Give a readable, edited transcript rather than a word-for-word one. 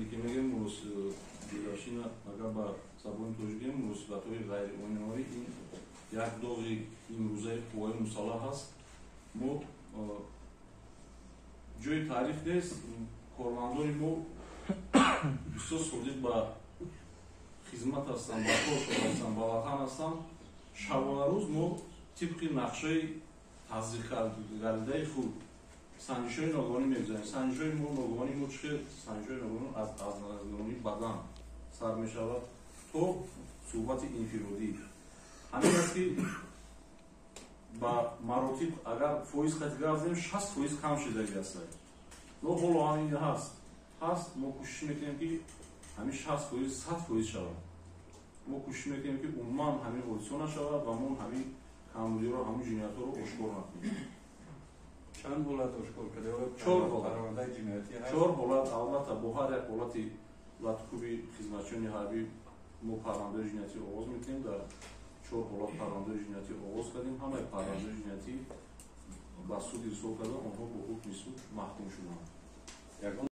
Хеле ки мегӯем, дедовщина, агар ба забони тоҷикӣ, муносибатҳои ғайриқонунӣ, ин як доғи имрӯзаи қувваи мусаллаҳ аст. Мо, ҷои таъриф нест, кормандони мо бисёр содиқ ба хизмат ҳастанд, ба коршон ҳастанд, ба ватан ҳастанд. Шабонарӯз мо тибқи нақшаи тасдиқгардидаи худ санҷишҳои ногоҳонӣ мегузарем. Санҷишҳои мо ногоҳонӣ мо чӣ хел? Санҷишҳои ногоҳонӣ аз нигоҳонии бадан сар мешавад то суҳбати инфиродӣ. Ҳамин аст, ки ба маротиб, агар фоиз қати гап занем, 60% кам шудагӣ аст. Но ҳоло ҳамин ҳаст. Мо кӯшиш мекунем, ки ҳамин 60% 100% шавад. Мо кӯшиш мекунем, ки умуман ҳамин ҳодисо нашавад ва мо ҳамин камбудиро, ҳамин ҷиноятҳоро ошкор накунем. Чанд ҳолат ошкор карда? Чор ҳолат. Парвандаи ҷиноятӣ ҳаст? Чор ҳолат. Албатта, бо ҳар як ҳолати латукӯби хизматчиёни ҳарбӣ мо парвандаи ҷиноятӣ оғоз мекунем. Дар чор ҳолат парвандаи ҷиноятӣ оғоз кардем. Ҳамаи парвандаи ҷиноятӣ ба суд ирсол карда, онҳо бо ҳукми суд маҳкум шуданд. Ягон